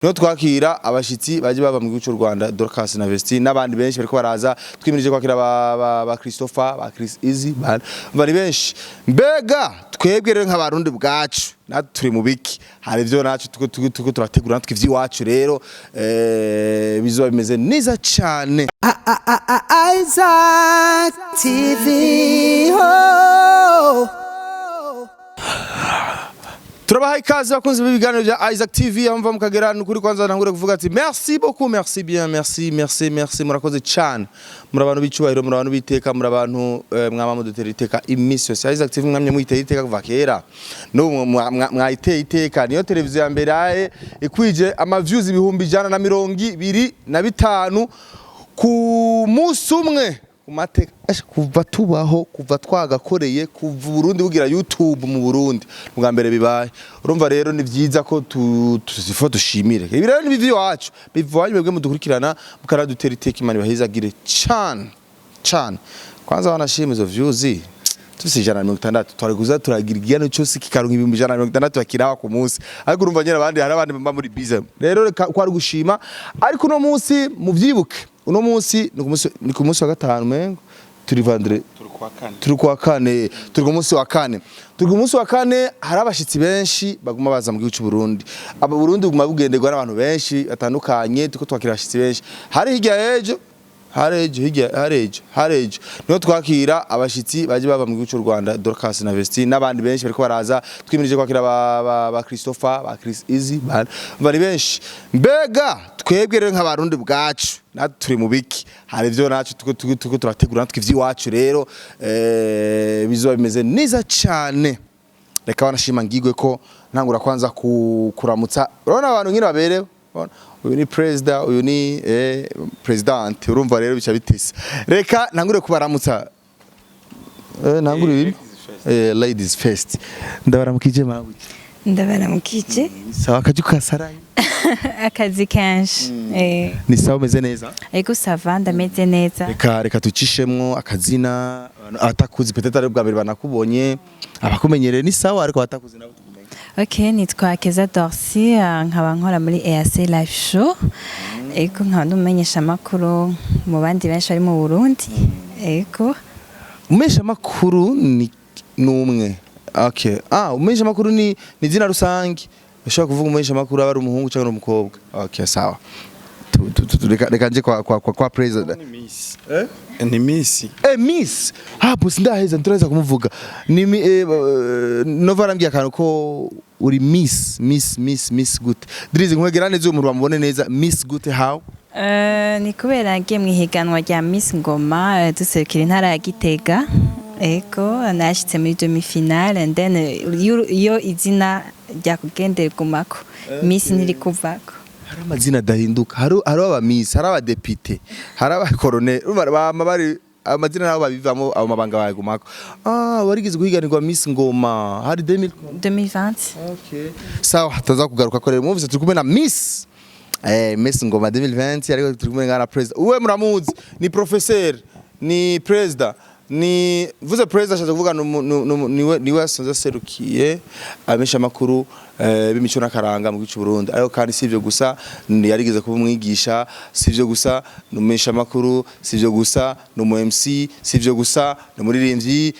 Niho twakira abashitsi baje bava mu gihugu cy'u Rwanda, Dorcas na Vestine n'abandi benshi bariko baraza. Twimirije kwakira ba Christopher, ba Chris Easy, bari benshi. Mbega twebwe rero nk'Abarundi bwacu natwe turi mu biki? Hari ivyo nacu tuko turategura natwe ivy'iwacu rero, bizoba bimeze neza cane. Isaac TV. Oh. Turabaha ikaze, bakunzi b'ibiganiro bya Isaac TV, aho mva mukagera. Nukuri kwanza ntangure kuvuga ati merci beaucoup, merci bien, merci, merci, merci. Murakoze cyane, muri abantu b'icubahiro, muri abantu b'iteka, muri abantu mwama mudutera iteka iminsi yose. Isaac TV mwamye muyiteye iteka kuva kera, n'ubu mwayiteye iteka. Niyo televiziyo ya mbere aye ikwije ama views 125,000 ku munsi umwe ku mateka. Esha, kuva tubaho, kuva twagakoreye, kuva Burundi bugira YouTube mu Burundi, bwa mbere bibaye. Urumva rero ni vyiza ko tu dushimire. Ibi rero ni bivi iwacu, biva iwanyu mwebwe mudukurikirana, mukaradutera iteka. Imana ibahezagire cane cane. Kwanza wanashima izo views tufise 160, twari kuza turagira igihano cyose kikaronka 160,000 bakirawa ku munsi, ariko urumva nyine abandi, hari abandi bamba muri busy. Rero reka kwari gushima. Ariko uno munsi muvyibuke, uno munsi ni ku munsi wa gatanu, mengo turi vendredi. Turi kuwa kane. Turi kuwa kane, turi ku munsi wa kane, turi ku munsi wa kane. Hari abashitsi benshi baguma baza mu gihugu cy'u Burundi. Aba Burundi buguma bugenderwa n'abantu benshi batandukanye. Tuko twakira abashitsi benshi. Hari hirya y'ejo, hari ejo, hirya hari ejo, hari ejo niho twakira abashitsi baje bava mu gihugu cy'u Rwanda, Dorcas na Vestine n'abandi benshi bariko baraza. Twimirije kwakira ba Christopher, ba Chris Easy, bari benshi. Mbega twebwe rero nk'Abarundi bwacu natwe turi mu biki? Hari ivyo nacu tuko turategura natwe ivy'iwacu rero, bizoba bimeze neza cane. Reka wanashima ngigwe ko ntangura kwanza kuramutsa. Urabona abantu nyine baberewe. Urabona, uyu ni president, uyu ni president. Urumva rero bica bitese. Reka ntangure kubaramutsa, ntangure ibi, ladies first. Ndabaramukije, mawe. Ndabaramukije. Sawa, akaji kasaraye. Akazi kenshi. Ni sawa, umeze neza? Ego, ça va, ndameze neza. Reka tucishemwo akazina. Abantu abatakuzi, peut-être ari bwa mbere banakubonye, abakumenyereye ni sawa, ariko abatakuzi nabo tukumenye. Ok, nitwa Keza Dorcy, nkaba nkora muri EAC Live Show. Ego, nkaba ndi amakuru mu bandi benshi bari mu Burundi. Ego. Umesha makuru ni numwe. Okay, umesha makuru ni izina rusange. Ushobora kuvuga umesha makuru aba ari umuhungu cyangwa umukobwa. Okay, sawa. Reka nje kwa president. Ni miss. Ni miss. Miss, boss, ndaheza nturaheza kumuvuga. Ni Nova arambwiye akantu ko uri miss, miss, miss, miss gute? Dirize nkwegera neza uyu muntu bamubone neza. Miss gute, how? Ni kubera ngiye mu ihiganwa rya Miss Ngoma, duserukira intara ya Gitega. Ego, nashyitse muri demi finale and then iyo izina ryakugendera gumako, Miss ntirikuvako. Hari amazina adahinduka. Hari aba miss, hari abadepite, hari abakoroneri. Urumva bama bari amazina nabo babivamo, abo mabanga bayagumako. Warigeze guhiganirwa Miss Ngoma hari 2000? 2020. Okay, sawa, tuza kugaruka ko rero. Mwumvise, turi kumwe na Miss Ngoma 2020, ariko turi kumwe na president. Uwe muramuzi, ni professeur, ni president, ni vuze president ashatse kuvuga niwe asanzwe aserukiye abesha makuru b'imico n'akaranga mu gihugu cy'u Burundi. Ariko kandi si ivyo gusa, ni yarigeze kuba umwigisha. Si ivyo gusa, ni umumenyesha makuru. Si ivyo gusa, ni umu MC. Si ivyo gusa, ni umuririmbyi.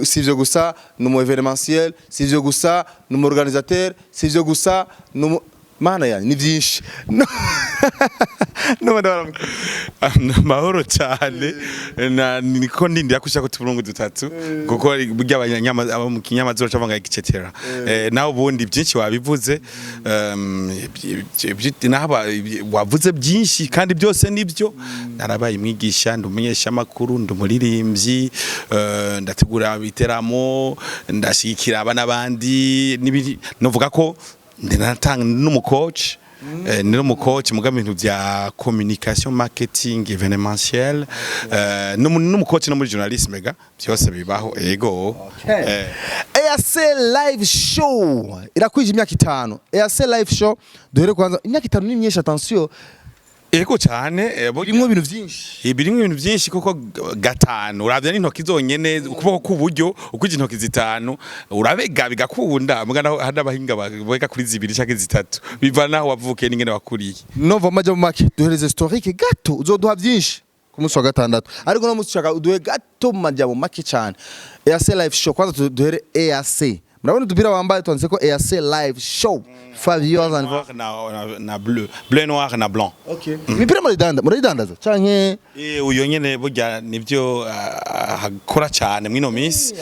Si ivyo gusa, ni umu événementiel. Si ivyo gusa, ni umu organisateur. Si ivyo gusa, ni umu mana yanjye, ni byinshi. None ndabaramukije. Amahoro cyane. Na niko ndindira ko ushaka uturungu dutatu, kuko burya aba mu kinyamazuru cyangwa etc. Naho ubundi byinshi wabivuze. Naho wavuze byinshi kandi byose nibyo. Narabaye umwigisha, ndi umumenyeshamakuru, ndi umuririmbyi, ndategura ibiteramo, ndashyigikira aba n'abandi n'ibindi. Novuga ko ndatanga n'umu coach. Ni n'umu coach muga ibintu bya communication, marketing, événementiel, n'umu coach no muri journalisme ga byose bibaho. Ego. EAC Live Show irakwije imyaka 5. EAC Live Show, duhere kwanza, imyaka 5 ni myinshi, attention. Ego cyane, Birimwo ibintu vyinshi. Birimwo ibintu byinshi koko. Gatanu uravye n'intoki zonyene, ukuboko k'uburyo ukwije intoki zitanu urabega bigakunda, muga naho hari n'abahinga babega kuri zibiri canke zitatu, bivana naho wavukiye n'ingene wakuriye. Nova maja mu make, duhereze historique gato, uzoduha byinshi ku munsi wa gatandatu, ariko no munsi ushaka uduhe gato mu majambo make cyane. EAC Live Show, kwanza duhere EAC. Murabona udupira wambaye twanditse ko EAC Live Show 5 years and Noir na bleu, bleu noir na blanc. Okay, imipira muridandaza canke? Uyo nyene burya nivyo akora cyane mwino minsi,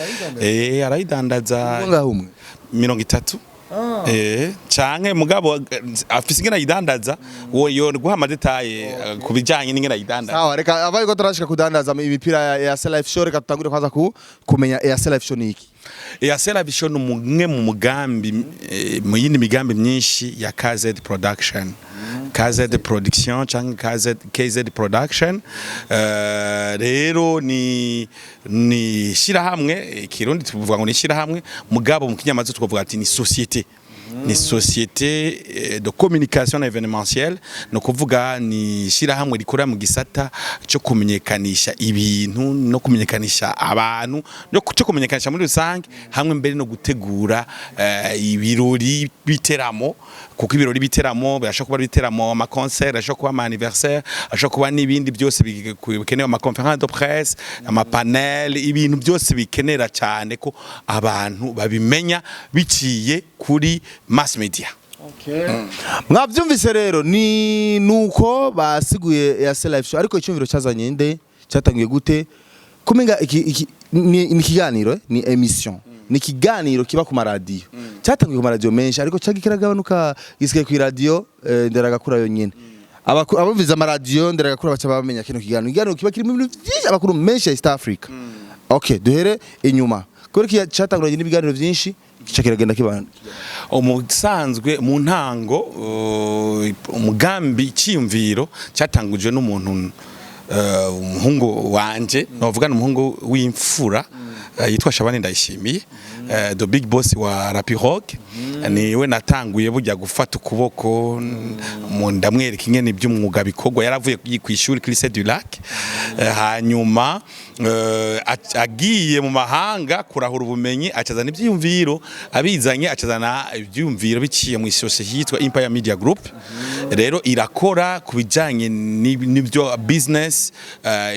arayidandaza. Ngaho umwe? 30 canke mugabo afise ingene ayidandaza, wo yo guha ama détails ku bijanye n'ingene ayidandaza. Sawa, reka abaye ko turashika kudandaza imipira ya EAC Live Show, reka tutangure kwanza ku kumenya EAC Live Show ni iki. EAC Live Show ni umwe mu mugambi, mu yindi migambi myinshi ya KZ Production, KZ Production canke KZ Production. Rero ni shirahamwe, ikirundi tuvuga ngo ni shirahamwe, mugabo mu kinyamazu twavuga ati ni société, ni société de communication événementielle. No kuvuga ni shirahamwe rikora mu gisata cyo kumenyekanisha ibintu no kumenyekanisha abantu no cyo kumenyekanisha muri rusange, hamwe mbere no gutegura ibirori biteramo, kuko ibirori biteramo birashobora kuba biteramo ama concert, birashobora kuba ama anniversaire, ashobora kuba n'ibindi byose bikenewe, ama conférence de presse, ama panel, ibintu byose bikenera cyane ko abantu babimenya biciye kuri mass media. Mwavyumvise rero, ni nuko basiguye EAC Live Show, ariko icyumviro cyazanye nde? Cyatangiye gute? Kumenga iki ni ikiganiro, ni émission, ni ikiganiro kiba ku maradiyo, cyatangiye ku maradiyo menshi, ariko cyagiye kiragabanuka, gisigaye ku iradiyo Nderagakura yonyene. Abumviza amaradiyo Nderagakura baca bamenya kino kiganiro, ikiganiro kiba kirimo ibintu byinshi, amakuru menshi ya East Africa. Okay, duhere inyuma kubera ko cyatanguranye n'ibiganiro byinshi, kica kiragenda kibana. Umusanzwe mu ntango, umugambi, icyiyumviro cyatangujwe n'umuntu, umuhungu wanje, novuga ni umuhungu w'imfura, yitwa Shabani Ndayishimiye, the big boss wa Rapi Rock. Niwe natanguye burya gufata ukuboko mu ndamwereka ingene iby'umwuga bikorwa. Yaravuye ku ishuri kuri Lycée du Lac, hanyuma agiye mu mahanga kurahura ubumenyi, acazana ibyiyumviro, abizanye acazana ibyiyumviro biciye mu isosiyete yitwa Empire Media Group. Rero irakora ku bijyanye n'ibyo business,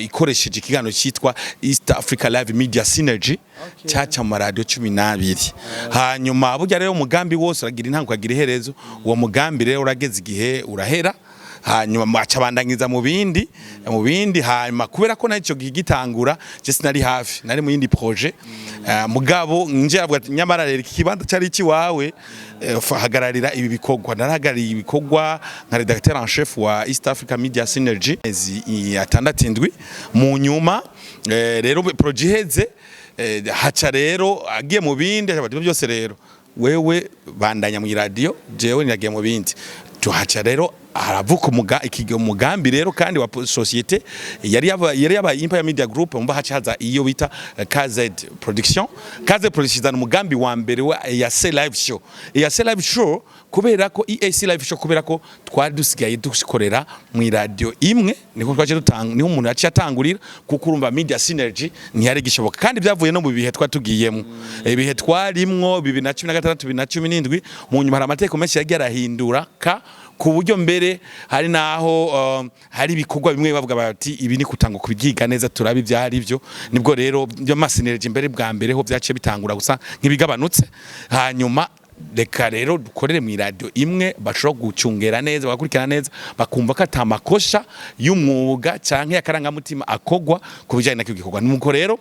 ikoresheje ikiganiro cyitwa East Africa Live Media Synergy, cyaca mu maradiyo 12. Hanyuma burya rero umugambi wose uragira intango ukagira iherezo. Uwo mugambi rero urageze igihe urahera, hanyuma aca abandangiza mu bindi. Hanyuma kubera ko naco gihe gitangura je sinari hafi, nari mu yindi projet, mugabo nje avuga ati nyamara rero iki kibanza cari ikiwawe, hagararira ibi bikorwa. Narahagarariye ibikorwa nka rédacteur en chef wa East Africa Media Synergy mezi 6, 7. Mu nyuma rero projet iheze, haca rero agiye mu bindi, aca bati byose rero wewe bandanya mu radio, jewe niragiye mu bindi. Tuhaca rero haravuka umugambi rero kandi wa société yari yabaye Empire Media Group, mba haca haza iyo bita KZ Production. KZ Production izana umugambi wa mbere wa EAC Live Show. EAC Live Show kubera ko EAC Live Show, kubera ko twari dusigaye dukorera mu radio imwe, niko twaje dutanga, niho umuntu yaciye atangurira, kuko urumva Media Synergy ntiyari gishoboka, kandi byavuye no mu bihe twari tugiyemo, ibihe twarimwo 2016, 2017. Mu nyuma hari amategeko menshi yagiye arahindura ka ku buryo mbere hari naho hari ibikorwa bimwe bavuga bati ibi ni kutanga kubyiga neza, turabe ibyari byo. Nibwo rero byo ma synergy mbere bwa mbere ho byaciye bitangura gusa nk'ibigabanutse. Hanyuma reka rero dukorere mu radio imwe, bashobora gucungera neza, bagakurikirana neza, bakumva ko ata makosha y'umwuga canke y'akarangamutima akogwa ku bijanye n'akio gikorwa. Nuko rero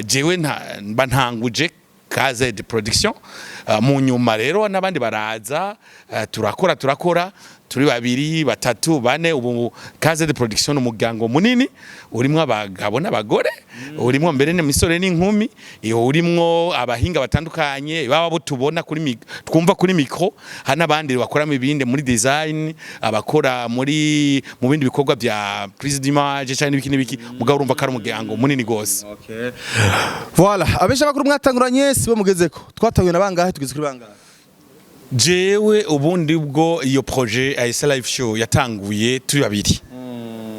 jewe mba ntanguje KZ Production. Mu nyuma rero n'abandi baraza, turakora turi babiri, batatu, bane. Ubu KZ Production ni umuryango munini urimwo abagabo n'abagore, urimwo mbere n'imisore n'inkumi, iyo urimwo abahinga batandukanye baba bo tubona kuri twumva kuri micro, hari n'abandi bakora mu bindi, muri design, abakora muri mu bindi bikorwa bya prise d'image cyangwa n'ibiki n'ibiki. Mugabo urumva ko ari umuryango munini gose. Voilà, abesha bakuru mwatanguranye sibo mugezeko. Twatanguye na bangahe, tugeze kuri bangahe? Jewe ubundi bwo iyo projet EAC Live Show yatanguye turi babiri.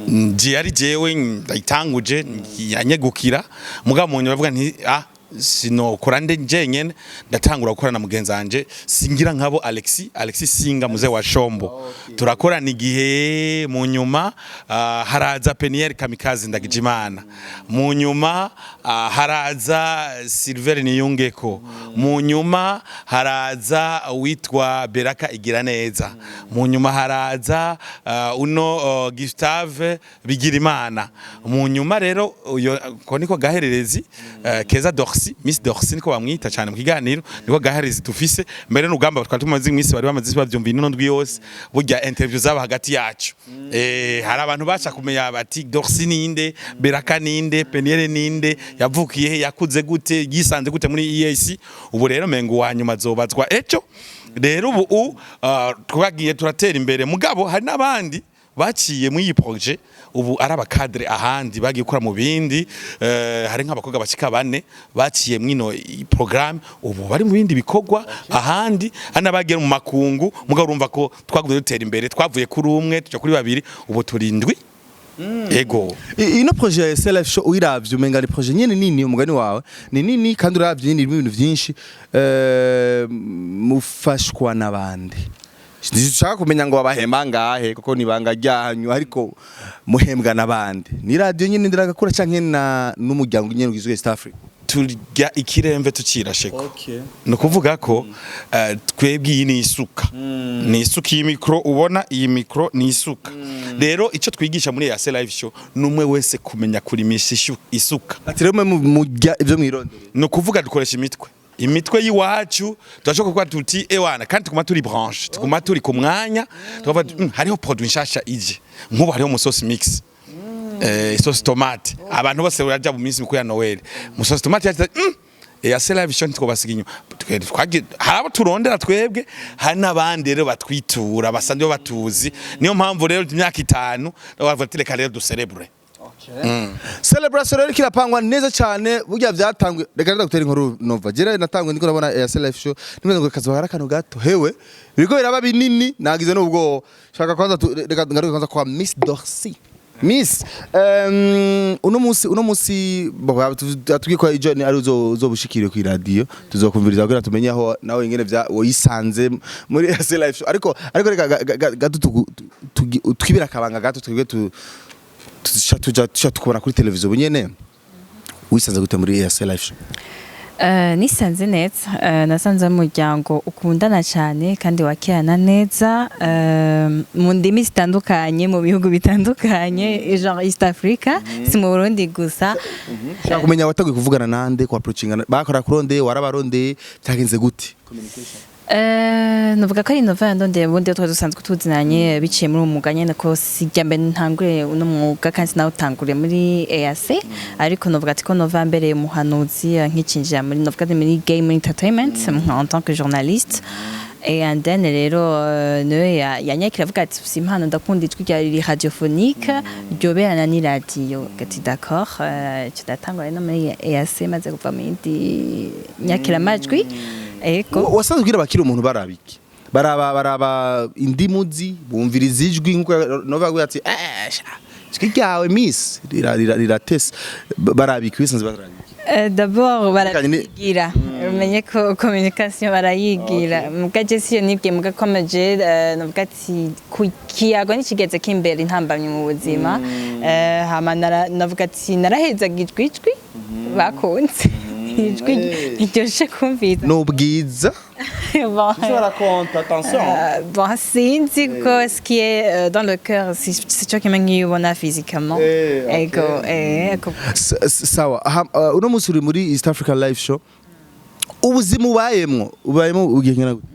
Nje ari jewe ndayitanguje, yanyegukira, mugabo mu nyuma bavuga nti: "Ah, sinokora nde jenyene." Ndatangura gukorana na mugenzi wanje Singira nkabo Alexis, Alexis Singa muze wa Shombo. Turakorana igihe, mu nyuma haraza Peniel Kamikazi Ndagijimana, mu nyuma haraza Silver Niyungeko, mu nyuma haraza witwa Beraka Igiraneza, mu nyuma haraza uno Gustave Bigirimana. Mu nyuma rero uyo ko niko gahererezi, Keza Dorsi, Miss Dorsi niko bamwita cyane mu kiganiro, niko gahererezi dufise mbere n'ugamba twari tumaze iminsi, bari bamaze bavyumva ino ndwi yose. Burya interview zaba hagati yacu, hari abantu baca kumenya bati: "Dorsi ninde? Beraka ninde? Peniel ninde? Yavukiye he? Yakuze gute? Yisanze gute muri EAC?" Ubu rero mengo wa nyuma azobazwa ejo. Rero ubu twagiye turatera imbere, mugabo hari n'abandi baciye muri iyi projet ubu ari aba cadre ahandi, bagiye gukora mu bindi. Hari nk'abakobwa bashika bane baciye mwino programme, ubu bari mu bindi bikorwa ahandi, hari n'abagiye mu makungu. Mugabo urumva ko twagumye dutera imbere, twavuye kuri umwe tuja kuri babiri, ubu turi indwi. Ego. Ino projet ya EAC Live Show uyiravye umenga ni projet nyene nini, umugani wawe ni nini, kandi uravye nyene irimo ibintu vyinshi. Mufashwa n'abandi. Nshaka kumenya ngo babahemba ngahe, kuko ni banga ryanyu, ariko muhembwa n'abandi? Ni radio nyene ndiragakura canke na n'umuryango nyene ugizwe East Africa? Turya ikiremve tukirasheko. Ni ukuvuga ko twebwe iyi ni isuka, ni isuka iyi micro ubona, iyi micro ni isuka. Rero icyo twigisha muri EAC Live Show ni umwe wese kumenya kurimisha isuka. Ati rero mwe murya ivyo mwirondera? Ni ukuvuga dukoresha imitwe y'iwacu. Turashobora kuvuga tuti: "Ewana," kandi tuguma turi branchés, tuguma turi ku mwanya, tukavuga tuti: "Hariho produit nshasha ije." Nk'ubu hariho musosi mix, sauce tomate, abantu bose baraja mu minsi mikuru ya Noël, musosi tomate yaje. EAC Live Show ntitwobasiga inyuma. Hari abo turondera twebwe, hari n'abandi rero batwitura basanzwe batuzi. Niyo mpamvu rero imyaka 5 bavuga ati: "Reka rero ducelebre." Celebration rero kirapangwa neza cyane. Burya byatangwe, reka ndagutera inkuru nova jera natangwe ndiko ndabona EAC Live Show, nimwe ngo kazoba akantu gato, hewe biriko biraba binini, nagize n'ubwo shaka kwanza reka ngaruke kwanza kwa Miss Dorcy. Miss, uno munsi atubwiye ko ijo ni ari uzobushikire ku radio, tuzokumviriza kugira tumenye aho nawe ingene vya wisanze muri EAC Live Show. Ariko reka gato twibira akabanga gato, twebwe tuja tuja tukubona kuri televiziyo bunyene. Wisanze gute muri EAC Live Show? Nisanze neza. Nasanze ari umuryango ukundana cyane kandi wakirana neza, mu ndimi zitandukanye, mu bihugu bitandukanye, genre East Africa, si mu Burundi gusa. Shaka kumenya wateguye kuvugana nande, ku approachinga bakora kurondeye, warabarondeye, byagenze gute? Novuga ko ari Nova yandondeye. Ubundi twari dusanzwe tuzinanye biciye muri uwo mwuga nyene, ko sijya mbere ntangure uno mwuga kandi sinawutanguriye muri EAC, ariko novuga ati ko Nova mbereye umuhanuzi, nkicinjira muri, novuga ati muri game entertainment en tant que journaliste. Et and then rero niwe yanyakira avuga ati: "Ufise impano, ndakunda ijwi ryawe riri radiophonique, ryoberana n'iradiyo." Ati: "D'accord." Ico ndatangura no muri EAC maze kuva mu yindi nyakiramajwi. Ego. Wasanzwe ugira abakiri umuntu baraba iki? Baraba indimuzi, bumviriza ijwi, nkuko Nova yaguye ati: "Eh sha, ijwi ryawe Miss riratese." Baraba iki? Wisanzwe baraba iki? D'abord barayigira, umenye ko communication barayigira. Muga je siyo nibwiye, muga komeje, navuga ati ku kiyago nikigeze kimbera intambamyi mu buzima. Hama navuga ati narahezagijwe ijwi, bakunze ijwi riryoshe kumviza. N'ubwiza? Bon, Barakonta, attention. Bon, sinzi ko ce qui est dans le cœur, c'est cyo kimwe nk'iyubona physiquement. Eh, okay. Ego, ego. Sawa. Uno munsi uri muri East Africa Live Show, ubuzima ubayemwo ugiye ngena gute?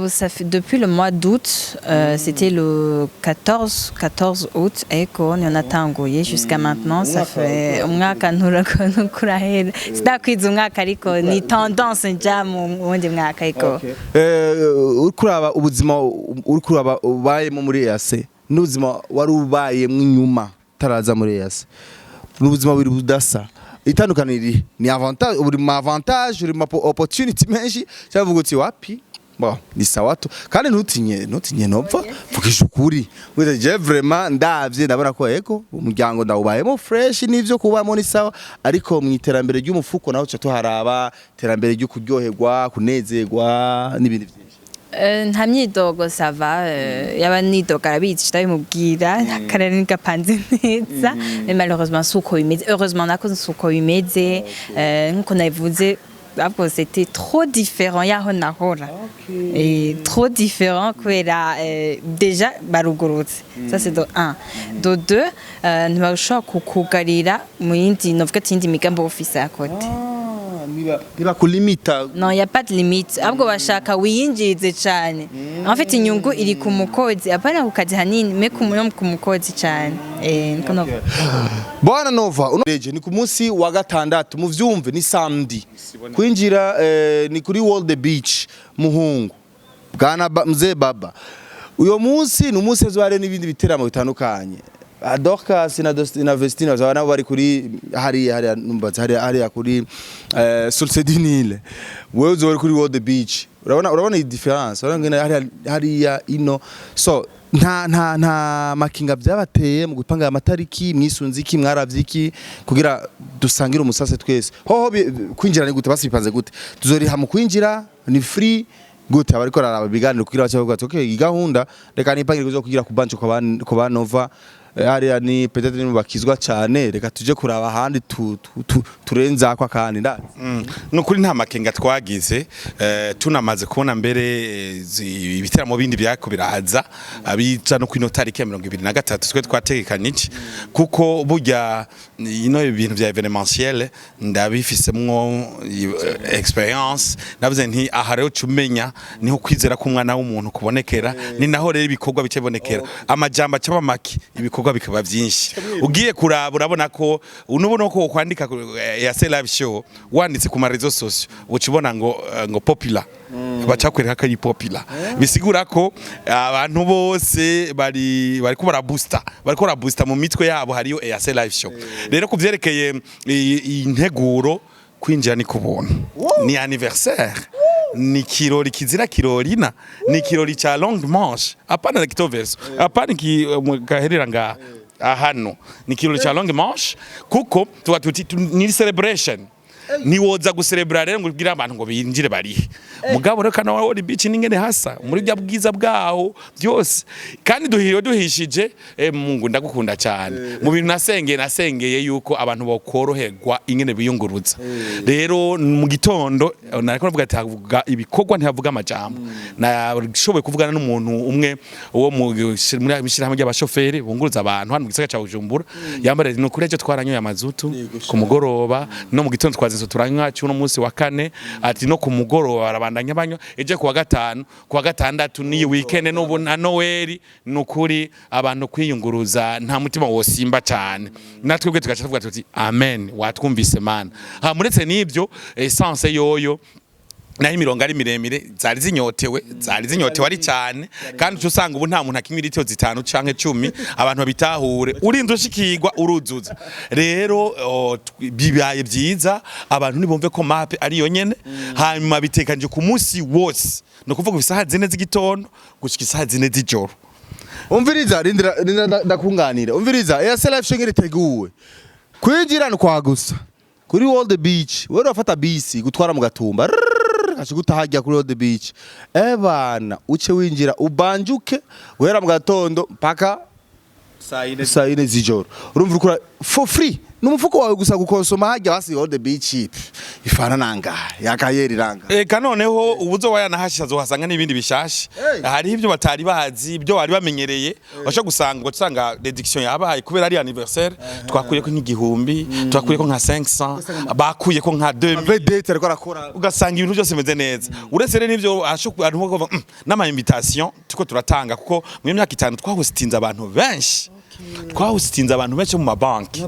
Ça fait depuis le mois d'août, c'était le 14 août, ego niyo natanguye jusqu'à maintenant, ça fait umwaka ntukurahera, sidakwiza umwaka, ariko ni tendance nja mu wundi mwaka, ego. Uri kuraba ubuzima uri kuraba ubayemo muri EAC n'ubuzima wari ubayemo inyuma utaraza muri EAC, n'ubuzima bubiri budasa. Itandukaniro iri ni avantage, uri mu avantage, uri mu opportunity menshi, cyangwa uvuga uti wapi? Bon, ni sawa tu, kandi ntutinye Nova, vugisha ukuri. Wese je vraiment ndavye, ndabona ko ego umuryango ndawubayemo fresh, n'ivyo kubamo ni sawa, ariko mu iterambere ry'umufuko naho tuca tuharaba iterambere ryo kuryoherwa, kunezerwa n'ibindi byinshi. Nta myidogo, ça va. Yaba nidoga arabizi, ndabimubwira, akarere ntigapanze neza, mais malheureusement si uko bimeze, heureusement nako si uko bimeze. Nkuko nabivuze, ahubwo c'était trop différent yaho nahora. Et trop différent kubera déjà barugurutse, ça c'est de un, de deux, ntibashobora kukugarira mu yindi, novuga ati yindi migambi ufise à côté. Niba kulimita. Non, il y a pas de limite. Ahubwo bashaka wiyinjirize cyane. En fait, inyungu iri ku mukozi, apana ku kazi hanini, mais ku no ku mukozi cyane. Niko novuga. Bwana Nova, uno reje ni ku munsi wa gatandatu, muvyumve, ni samedi. Kwinjira ni kuri World Beach Muhungu. Bwana ba, mzee baba. Uyo munsi ni umunsi hazoba hariho n'ibindi biteramo bitandukanye. Ah, Dorcas na Vestine bazaba nabo bari kuri hariya numva hariya kuri Source du Nil. Wewe uzoba uri kuri World Beach. Urabona iyi différence. Urabona ngene hariya ino. So nta makinga byabateye mu gupanga amatariki? Mwisunze iki? Mwaravye iki kugira dusangire umusase twese? Hoho kwinjira ni gute? Basi bipanze gute? Tuzoriha mu kwinjira? Ni free gute? Abariko araraba ibiganiro kugira bace bavuga ati: "Okay, iyi gahunda reka nipangire kuzo kugira ku bancho kwa ba Nova." Hariya ni peut-être ni bakizwa cyane, reka tuje kuraba ahandi turenza kwa kandi ndazi. Ni ukuri nta makenga twagize. Tunamaze kubona mbere ibiteramo bindi byako biraza abiza no kwino tariki ya 23 twe twategekanye iki, kuko burya ino ibintu vya événementiel ndabifisemwo expérience. Navuze nti aha rero cumenya niho kwizera k'umwana w'umuntu kubonekera, ni naho rero ibikorwa bice bibonekera, amajambo acaba make, ibikorwa bikaba byinshi. Ugiye kuraba urabona ko unubona ko kwandika ya se live show wanditse ku ma réseaux sociaux, uca ubona ngo popular, baca kwereka ko ari popular, bisigura ko abantu bose bari ko barabusta, bari ko barabusta mu mitwe yabo hariyo EAC live show. Rero kuvyerekeye iyi nteguro, kwinjira ni kubuntu, ni anniversaire, ni kirori kizira kirorina, ni kirori cha longue manche, apana na kitoverso, apana ki gaherera ngaha ahano, ni kirori cha longue manche, kuko tuba tuti ni celebration. Niwoza guserebura rero ngo ubwire abantu ngo binjire barihe. Mugabo rero kana wa beach n'ingene hasa muri bya bwiza bwaho byose, kandi duhiriwe duhishije. Mungu ndagukunda cyane. Mu bintu nasengeye yuko abantu bokoroherwa ingene biyunguruza. Rero mu gitondo nariko navuga ati havuga ibikorwa, ntihavuga amajambo. Nashoboye kuvugana n'umuntu umwe wo mu muri ishyirahamwe ry'abashoferi bunguruza abantu hano mu gisagara ca Bujumbura, yambare ni ukuri ejo twaranyoye amazutu ku mugoroba, no mu gitondo twazinze turanywa cy'uno munsi wa kane, ati no ku mugoroba barabandanya banywa, ejo kuwa gatanu, kuwa gatandatu, n'iyi weekend n'ubu na Noel. Ni ukuri abantu kwiyunguruza nta mutima wosimba cyane. Natwe ubwe tugaca tuvuga tuti: "Amen, watwumvise Mana." Ha muretse n'ibyo, essence yoyo naho imirongo ari miremire, zari zinyotewe ari cyane, kandi uca usanga ubu nta muntu akinywa litiro 5 canke 10. Abantu babitahure, urinze ushikirwa uruzuza. Rero bibaye byiza, abantu nibumve ko map ari yo nyene. Hanyuma bitekanje ku munsi wose, ni ukuvuga isaha 4 z'igitondo gushika isaha 4 z'ijoro. Umviriza, rindira, ndakunganira. Umviriza, EAC live show iteguwe kwinjira ni kwa gusa kuri World Beach. Wewe urafata bisi gutwara mu Gatumba, kaje gutahajya kuri World Beach, ebana uce winjira ubanjuke guhera mu gatondo mpaka saa yine z'ijoro. Urumva urikura for free, n'umufuko wawe gusa gukonsoma hajya basi World Beach ifana nanga yakayeri ranga. Eka noneho ubuzo wayanahashisha azohasanga n'ibindi bishasha. Hey. Hariho ibyo batari bazi, ibyo bari bamenyereye, bashobora gusanga usanga réduction yabaye kubera ari anniversaire, twakuyeko nk'igihumbi, twakuyeko nka 500, bakuyeko nka 2000. Vedette ariko arakora. Ugasanga ibintu byose bimeze neza. Uretse rero n'ivyo, ashobora abantu bavuga n'ama invitation tuko turatanga, kuko mu myaka 5 twahostinze abantu benshi, twahostinze abantu benshi mu mabanki,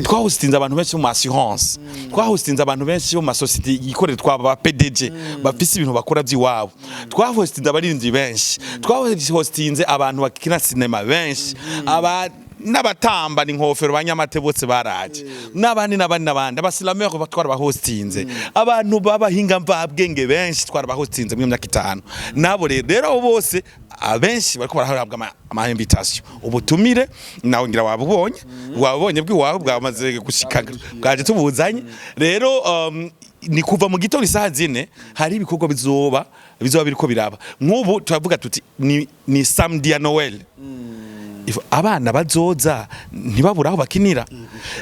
twahostinze abantu benshi mu assurance, twahostinze abantu benshi mu masosiyete yikorera, twaba ba PDG bafise ibintu bakora by'iwabo, twahostinze abaririmbyi benshi, twahostinze abantu bakina sinema benshi, aba N'abatamba ni inkofero banyamate bose baraje, n'abandi n'abandi n'abandi, abasilamere twara bahostinze, abantu b'abahinga mvabwenge benshi twara bahostinze mu myaka 5. Nabo rero abo bose abenshi bariko barahabwa ama invitation, ubutumire. Nawe ngira wabubonye bw'iwawe bwamaze gushika, bwaje tubuzanye. Rero ni kuva mu gitondo isaha 4 hari ibikorwa bizoba biriko biraba. Nk'ubu turavuga tuti ni samedi ya Noël. Abana bazoza ntibabura aho bakinira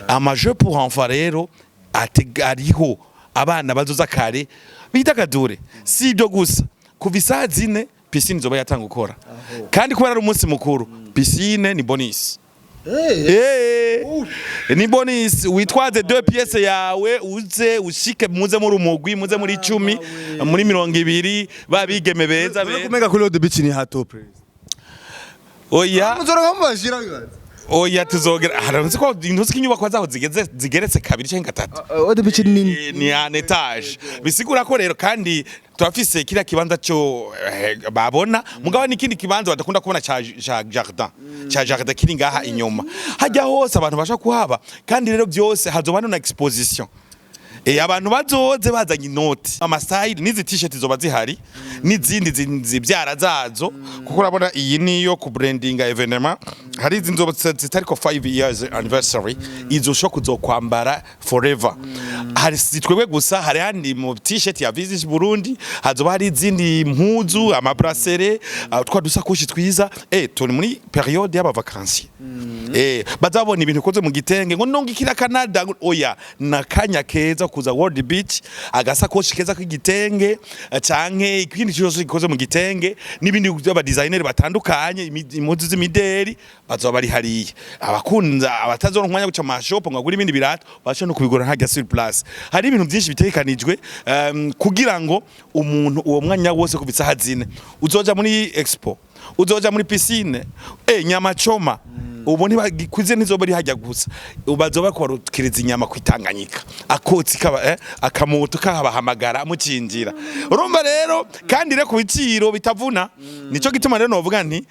ama jeux pour enfants. Rero ariho abana bazoza kare bidagadure. Si ibyo gusa, kuva isaha 4 piscine izoba yatanga gukora, kandi kubera ari umunsi mukuru, piscine ni bonus. Ni bonus, witwaze deux pièces yawe, uze ushike, muze muri umugwi, muze muri 10, muri 20, babigeme beza beza. Kumega kuri World Beach ni hato, please. Oya. Muzora mubashira bibaza. Oya, tuzogera haramutse ko intuzi ko inyubako zaho zigeze zigeretse kabiri cyangwa gatatu. World Beach ni Ni en étage, bisigura ko rero kandi turafise kiriya kibanza cyo babona, mugabo n'ikindi kibanza badakunda kubona ca jardin kiri ngaha inyuma hajya hose abantu basha kuhaba. Kandi rero byose hazoba na exposition. Abantu bazoze bazanye inoti, amasayidi n'izi t-shirt zoba zihari n'izindi zibyara zazo, kuko urabona iyi niyo ku brandinga événement. Hari izi nzoba zitariko 5 years anniversary, izo ushobora kuzokwambara forever. Hari si twebwe gusa, hari handi mu t-shirt ya Visit Burundi, hazoba hari izindi mpuzu, ama bracelet, twa dusakoshi twiza. Turi muri période y'aba vacanciers, bazabona ibintu bikoze mu gitenge ngo nongikira Canada oya, nakanya keza kuza World Beach, agasakoshi keza k'igitenge, canke ikindi cyose gikoze mu gitenge n'ibindi by'aba designer batandukanye, impuzu z'imideri bazoba bari hariya. Abakunda abatazoronka umwanya wo guca mu mashop ngo agure ibindi birato, bashobora no kubigura hajya sur place. Hari ibintu byinshi bitegekanijwe kugira ngo umuntu uwo mwanya wose kuva isaha 4 uzoja muri expo, uzoja muri piscine, nyama choma ubu ntibagikuze ntizoba ri hajya gusa, bazoba kwarukiriza inyama kwitanganyika, akotsi kaba akamoto kabahamagara mucinjira. Urumva rero kandi rero ku biciro bitavuna. Nico gituma rero novuga nti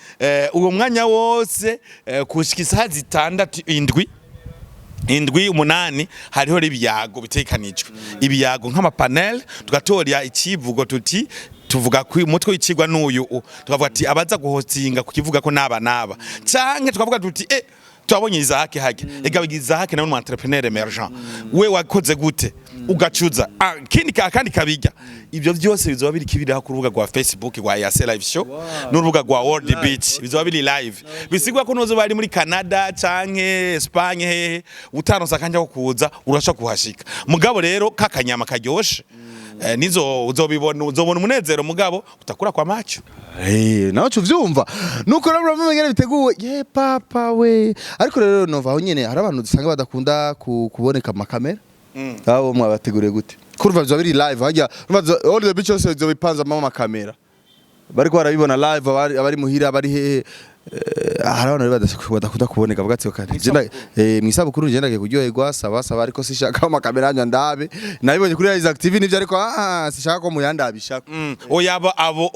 uwo mwanya wose kushika isaha 6, 7, 7, 8 hariho ibiyago bitekanijwe, ibiyago nk'ama panel, tugatorya ikivugo tuti tuvuga ku umutwe w'icigwa n'uyu tukavuga ati abaza guhostinga kukivuga ko naba naba, canke tukavuga tuti twabonye Isaac hajya, ega Isaac nawe ni entrepreneur émergent, we wakoze gute ugacuza. Kindi kandi kabijya ibyo byose bizoba biri kibiraho ku rubuga rwa Facebook rwa Yase Live Show n'urubuga rwa World Beach, bizoba biri live. Bisigwa ko nozo bari muri Canada canke Espagne hehe, utaronse akanja ko kuza, urashobora kuhashika. Mugabo rero kakanyama karyoshe, nizo uzobibona, uzobona umunezero mugabo utakura kwa macho. Nawe uvyumva nuko rero urabona ingene biteguwe, ye papa we. Ariko rero nova aho nyene hari abantu dusanga badakunda kuboneka mu makamera, abo mwabateguriye gute? Kurumva bizoba biri live hajya, urumva all the beach yose bizoba bipanzamo amakamera, bariko barabibona live, abari muhira, abari hehe. Hari abantu rero badakunda kuboneka, bavuga ati "Okay, mwisabukuru njye ndagiye kuryoherwa, saba saba, ariko sishaka amakamera yanyu ndabe nabibonye kuri Isaac TV nivyo, ariko sishaka ko muyandabishaka." Oya, abo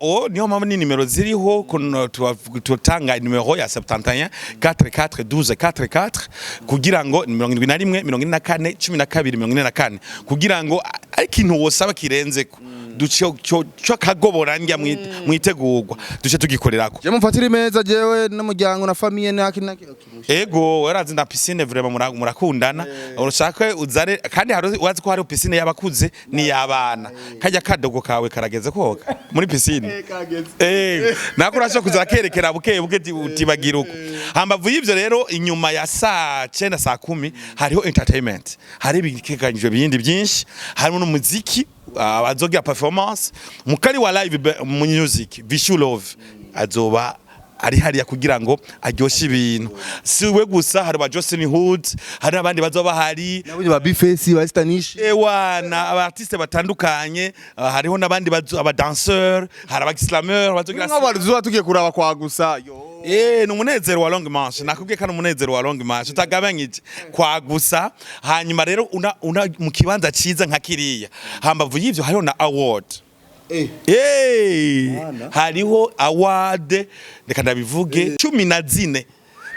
o niyo mpamvu ni nimero ziriho kuno tutanga nimero ya 71 44 12 44 kugira ngo 71 44 12 44, kugira ngo ari ikintu wosaba kirenzeko duce cyo kagobora njya mwitegurwa duce tugikorerako. Je mumfatire imeza jewe n'umuryango na famille naki naki. Ego, warazi na piscine vraiment murakundana, urushaka uzare. Kandi hari urazi ko hari piscine y'abakuze n'iy'abana. Kajya kadogo kawe karageze koga muri piscine, nako urashobora kuza kerekera buke buke utibagira uko. Hambavu y'ivyo rero, inyuma ya saa 9, saa 10 hariho entertainment, hari ibiteganyijwe bindi byinshi, harimo n'umuziki, abazogira performance mukari wa live music Vishu Love azoba ari hariya kugira ngo aryoshe ibintu. Si we gusa, hari ba Justin Hood, hari n'abandi bazoba bahari. Nabonye ba Bface, ba Stanish. Ewana, aba artiste batandukanye, hariho n'abandi aba danseur, hari aba slameur bazogira. Nk'abantu tuzoba tugiye kuraba kwa gusa yo. Ni umunezero wa longue manche. Nakubwiye ko ari umunezero wa longue manche utagabanyije kwa gusa. Hanyuma rero una mu kibanza ciza nka kiriya, hambavu y'ivyo hariho na award. Hariho award, reka ndabivuge, 14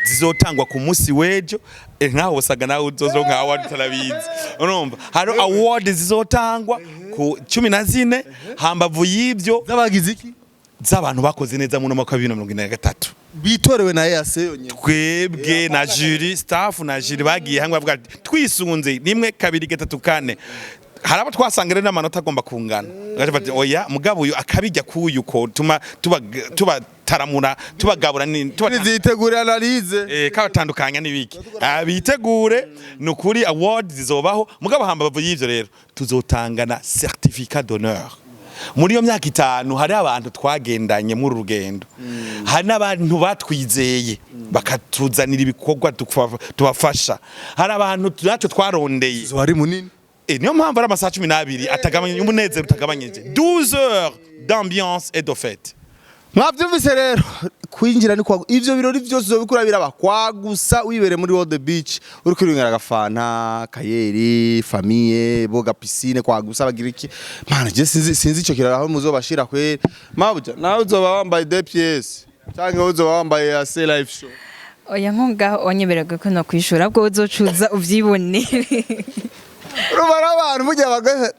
zizotangwa ku munsi w'ejo. Nkaho wasaga nawe uzozo nka award utarabizi. Urumva hari award zizotangwa ku 14. Hambavu y'ibyo, z'abagize iki? Z'abantu bakoze neza mu mwaka wa 2023. Bitorewe na EAC yonyene? Twebwe na jury, staff na jury bagiye hamwe bavuga ati twisunze rimwe, kabiri, gatatu, kane. Hari abo twasanga rero n'amanota agomba kungana, bagaca bati oya, mugabo uyu akabijya kuyu ko tuma tubataramura, tubagabura Nizitegure analyse. Kabatandukanya n'ibiki. Bitegure nukuri, award zizobaho. Mugabo hambavu y'ivyo rero, tuzotanga na certificat d'honneur. Muri iyo myaka 5 hari abantu twagendanye muri uru rugendo, hari n'abantu batwizeye bakatuzanira ibikorwa tubafasha, hari abantu natwe twarondeye. Wari munini. Niyo mpamvu ari amasaha 12 atagabanye, umunezero utagabanyije, 12 heures d'ambiance et de fête. Mwavyumvise rero, kwinjira ni kwa ivyo birori vyose uzobikura biraba kwagusa wibere muri World Beach, uri kwirungera agafanta kayeri, famille boga piscine kwagusa bagira iki. Mana, je sinzi ico kirara aho muzobashira kweri. Mabuja, nawe uzoba wambaye deux pièces canke uzoba wambaye ya C live show? Oya, nko ngaho onyemererwa ko no kwishura bwo uzocuza uvyibonere. Urumva n'abantu burya bagaze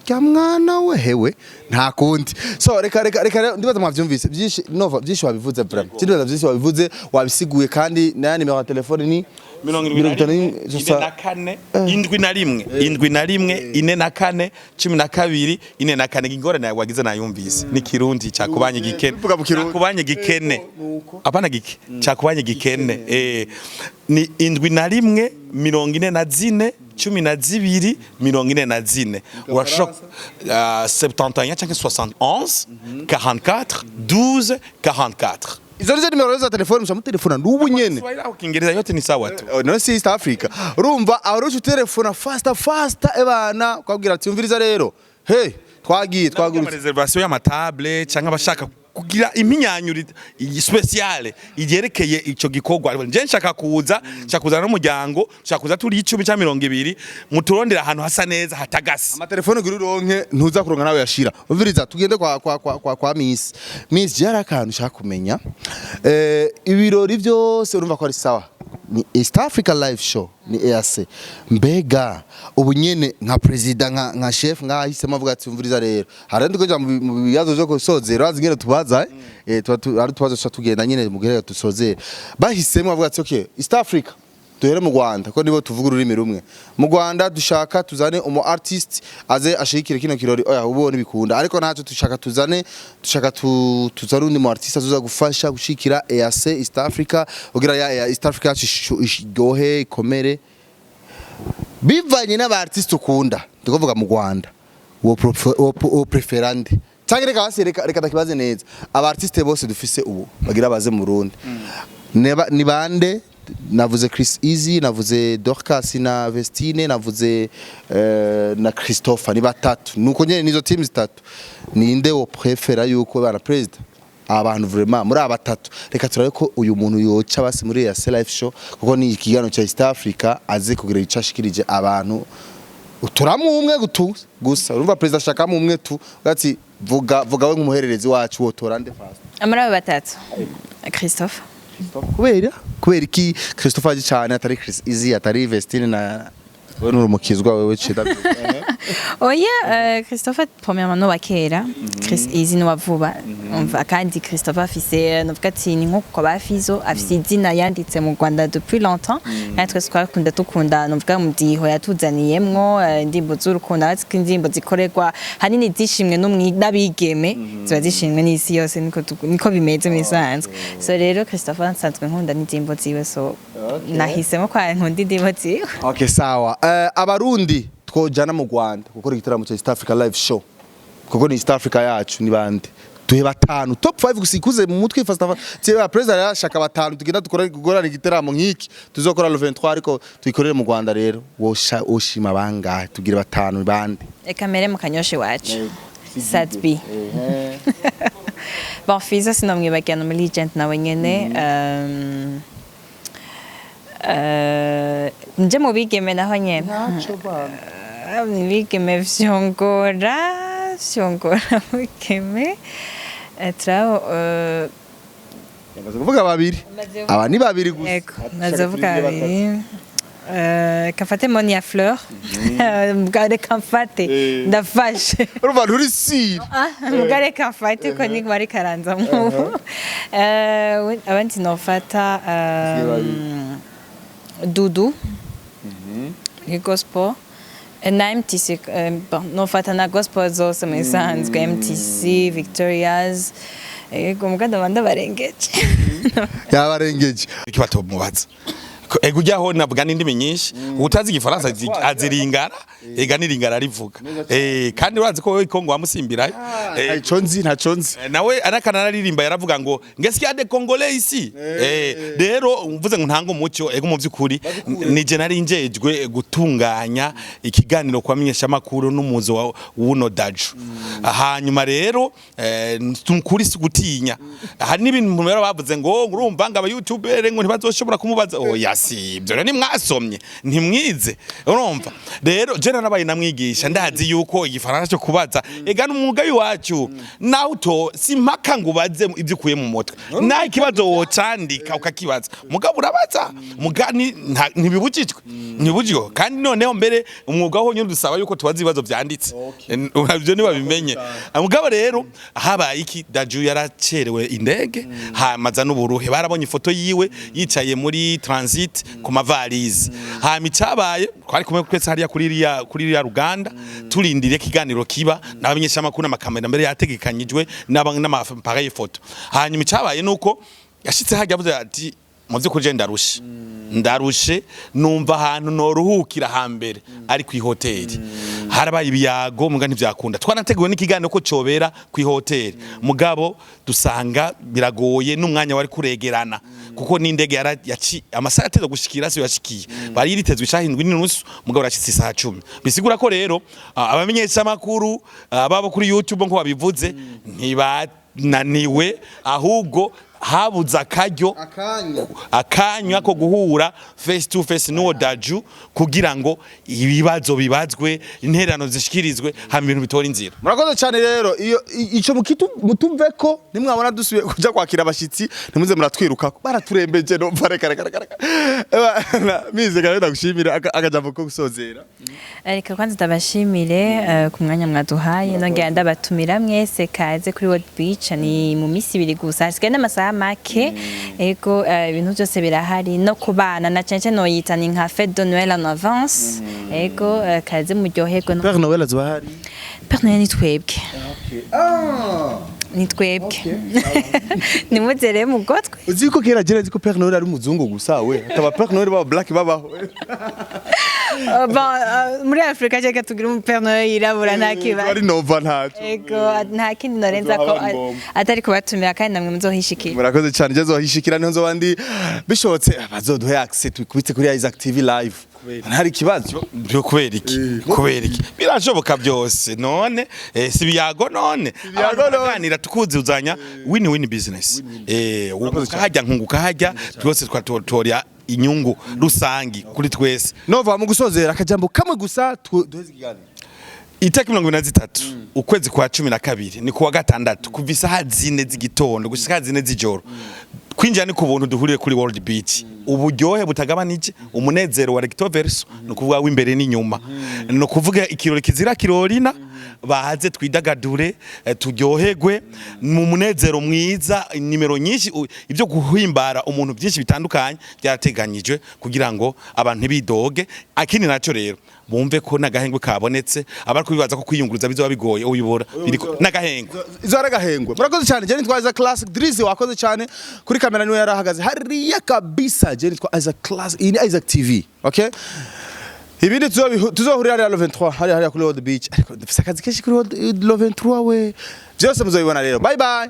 rya mwana we hewe, nta kundi. So reka rero, ndibaza mwavyumvise byinshi. Nova, byinshi wabivuze vraiment. Ndibaza byinshi wabivuze, wabisiguye, kandi na nimero ya telefone ni 71, 44, 71, 71, 44, 12, 44. Ingorane yawe wagize nayumvise ni Kirundi cakubanye gikene. Vuga mu Kirundi. Cakubanye gikene, apana gike, cakubanye gikene. Ni 71, 44, 12, 44. Urashobora 71 canke 71, 44, 12, 44. Izo nizo nimero za telefone, muca mutelefona n'ubu nyene. Kiswahili au Kiingereza yote ni sawa tu. Oh, no, si East Africa. Urumva aho rero utelefona faster faster, ebana ukabwira ati umviriza rero, hey, twagiye twagurutse. Ama réservation y'ama table canke abashaka kugira impinyanyuro spéciale igerekeye ico gikorwa, nje nshaka kuza, nshaka kuzana n'umuryango, nshaka kuza turi 10 cyangwa 20, muturondera ahantu hasa neza hatagase. Amatelefone ugira uronke, ntuza kuronka nawe yashira. Umviriza, tugende kwa Miss. Jara akantu ushaka kumenya, ibirori byose urumva ko ari sawa, ni East Africa Live Show, ni EAC. Mbega ubu nyene nka president, nka chef nkahisemo avuga ati umviriza rero, hari ndi kuja mu bibazo byo kusozera, urazi ngene tubaza, tuba ari tubazo tuca tugenda nyene mu gihe dusozera. Bahisemo bavuga ati okay, East Africa, duhere mu Rwanda ko nibo tuvuga ururimi rumwe. Mu Rwanda dushaka tuzane umu artist aze ashigikire kino kirori. Oya, ubu ntibikunda, ariko ntacyo, dushaka tuzane, dushaka tuzane undi mu artist azoza gufasha gushikira EAC East Africa kugira ya East Africa yacu iryohe, ikomere. Bivanye n'aba artist ukunda, ndikuvuga mu Rwanda, wo préféra nde? Cyangwa reka basi, reka ndakibaze neza: aba artiste bose dufise ubu bagira baze mu Burundi, ni bande? Navuze Chris Easy, navuze Dorcas na Vestine, navuze na Christopher, ni batatu. Nuko nyene nizo teams zitatu, ninde wo préféra yuko bana president abantu vraiment muri aba batatu, reka turabe ko uyu muntu yoca basi muri ya Live Show, kuko ni ikiganiro cya East Africa, aze kugira ico ashikirije abantu. Uturamu umwe gutu gusa. Urumva president ashakamo umwe tu, ati vuga vuga we nk'umuhererezi wacu, wotora nde fast? Muri abo batatu, Christophe. Kubera iki Christopher aje cyane, atari Chris Easy, atari Vestine? Na wewe nurumukizwa wewe cida. Oya, Christopher premièrement no wa kera, Chris Easy no wa vuba. Umva kandi Christopher afise, novuga ati ni nko kwa bafizo, afise izina yanditse mu Rwanda depuis longtemps. Natwe twakunda, dukunda novuga mu diho yatuzaniyemwo, indirimbo z'urukundo. Azi ko indirimbo zikorerwa hanini zishimwe n'abigeme ziba zishimwe n'isi yose, niko bimeze mu bisanzwe. So rero Christopher nsanzwe nkunda n'indirimbo ziwe, so nahisemo kwa nkunda indirimbo ziwe. Okay, sawa. Abarundi twojana mu Rwanda gukora igitaramo cya East Africa Live Show, kuko ni East Africa yacu, ni bande? Duhe batanu, top 5 gusa, ikuze mu mutwe fast fast. Tiba president yarashaka batanu tugenda dukora gukora igitaramo nk'iki tuzokora le 23, ariko tuyikorere mu Rwanda. Rero wosha oshima bangahe? Tugire batanu, bande? Eka mere mu Kanyosha iwacu, Sat-B. Bon, Fizo sinomwibagira, ni legend nawe nyene. Nje mu bigeme naho nyene. Mu bigeme vyongora, vyongora mu bigeme. Turabo Yamaze kuvuga babiri. Aba ni babiri gusa. Ego, maze vuga babiri. Kafate Monia Fleur. Mbwa reka mfate, ndafashe. Urumva nturi sire. Mbwa reka mfate ko ni bari karanza mu. Abandi nofata Dudu. Ni gospel. Na MTC, bon, nofata na gospel zose mu isanzwe, MTC, Victorias. Ego, mbwa ndaba ndabarengeje. Yabarengeje. Iki batomubaza? Ego, ujyaho navuga n'indimi nyinshi. Utazi igifaransa aziringara, ega n'iringara rivuga, kandi urazi ko wewe Kongo wamusimbirayo. Ntaco nzi, ntaco nzi. Nawe arakana araririmba, yaravuga ngo "Est-ce qu'il y a des Congolais ici?" Rero mvuze ngo ntanga umucyo, ego, mu by'ukuri nije nari njejwe gutunganya ikiganiro kwa menyesha makuru n'umuzo wa wuno Daju. Hanyuma rero nukuri si gutinya, hari n'ibintu rero bavuze ngo urumva ngo aba YouTuber ngo ntibazoshobora kumubaza. Oya, si ibyo rero, nimwasomye ntimwize. Urumva rero je narabaye namwigisha, ndazi yuko igifaransa cyo kubaza ega n'umwuga w'iwacu, nawe uto si mpaka ngo ubaze ibyo ukuye mu mutwe, naho ikibazo wocandika ukakibaza, mugabo urabaza mugani ntibibujijwe, ntibibujijwe. Kandi noneho mbere umwuga wo nyine dusaba yuko tubaza ibibazo byanditse. Ibyo ntibabimenye. Mugabo rero habaye iki? Daju yaracerewe indege, hamaza n'uburuhe. Barabonye ifoto yiwe yicaye muri transit ku mavalize. Hama icabaye, twari kumwe twese hariya kuri iriya ruganda, turindiriye ikiganiro kiba n'abamenyeshamakuru n'amakamera mbere yategekanyijwe n'ama appareil photo. Hanyuma icabaye nuko yashitse hajya avuze ati: "Mu by'ukuri je ndarushe, ndarushe, numva ahantu noruhukira hambere ari ku ihoteli." Harabaye ibiyago, muga ntivyakunda. Twanateguwe n'ikiganiro ko cobera ku ihoteli, mugabo dusanga biragoye n'umwanya wari kuregerana, kuko n'indege yara yaci amasaha yatezwe gushikira siyo yashikiye. Bari yitezwe isaha 7:30, mugabo rashitse isaha 10. Bisigura ko rero abamenyesha makuru babo kuri YouTube nko babivuze ntibananiwe, ahubwo habuze akaryo, akanya, akanya ko guhura face to face n'uwo Daju kugira ngo ibibazo bibazwe, intererano zishikirizwe, hama ibintu bitora inzira. Murakoze cyane. Rero iyo ico mukitu mutumve ko nimwabona dusubiye kuja kwakira abashitsi, ntimuze muratwirukako, baraturembeje. No reka reka reka reka. Eba, mize kandi ndagushimira akajambo ko gusozera. Reka kwanza ndabashimire ku mwanya mwaduhaye, nongera ndabatumira mwese, kaze kuri World Beach. Ni mu minsi 2 gusa, hasigaye n'amasaha make. Ego, ibintu byose birahari no ku bana, na cyane cyane noyita ni nka fête de Noël en avance. Ego, kaze muryoherwe Père Noël azoba ahari? Père Noël ni twebwe, ni twebwe, nimuzere mu gotwe. Uzi ko kera jera nzi ko Père Noël ari umuzungu gusa, we akaba Père Noël baba black babaho? Bon, muri Afrika reka tugire umu Père Noël yirabura, nta kibazo. Ari nova ntaco. Ego, nta kindi norenza ko Azohaba ngombwa. atari kubatumira, kandi namwe muzohishikira. Murakoze cyane. Je zohishikira, niho nzoba ndi. Bishobotse bazoduhe access twikubitse kuri Isaac TV live, ntari ikibazo. Byo kubera iki? Kubera iki? Birashoboka byose. None si biyago none? Ibiyago. Abantu None. baraganira tukuzuzanya, win win business. Wunguka hajya, nkunguka hajya, twese twatotora inyungu rusangi kuri twese. Nova, mu gusozera akajambo kamwe gusa duheze ikiganiro. Itariki 23 ukwezi kwa 12, ni kuwa gatandatu, kuva isaha 4 z'igitondo gushika isaha 4 z'ijoro. Kwinjira ni ku buntu. Duhuriye kuri World Beach, uburyohe butagabanije, umunezero wa recto verso, ni ukuvuga w'imbere n'inyuma, ni ukuvuga ikirori kizira kirorina. Baze twidagadure, turyoherwe mu munezero mwiza. Nimero nyinshi, ibyo guhimbara umuntu byinshi bitandukanye byarateganyijwe kugira ngo abantu ntibidoge. Akindi naco rero, bumve ko n'agahengwe kabonetse. Abari kubibaza ko kwiyunguruza bizoba bigoye, uyibora biriko n'agahengwe. Izo ari agahengwe. Murakoze cyane. Je nitwa Isaac Classic. Drizzy wakoze cyane kuri kamera, niwe yarahagaze hariya kabisa. Je nitwa Isaac Classic, iyi ni Isaac TV. Okay, ibindi tuzohurira hariya le 23, hariya hariya kuri World Beach, ariko dufise akazi kenshi kuri World le 23. We byose muzobibona rero. Bye bye.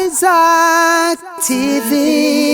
Isaac TV.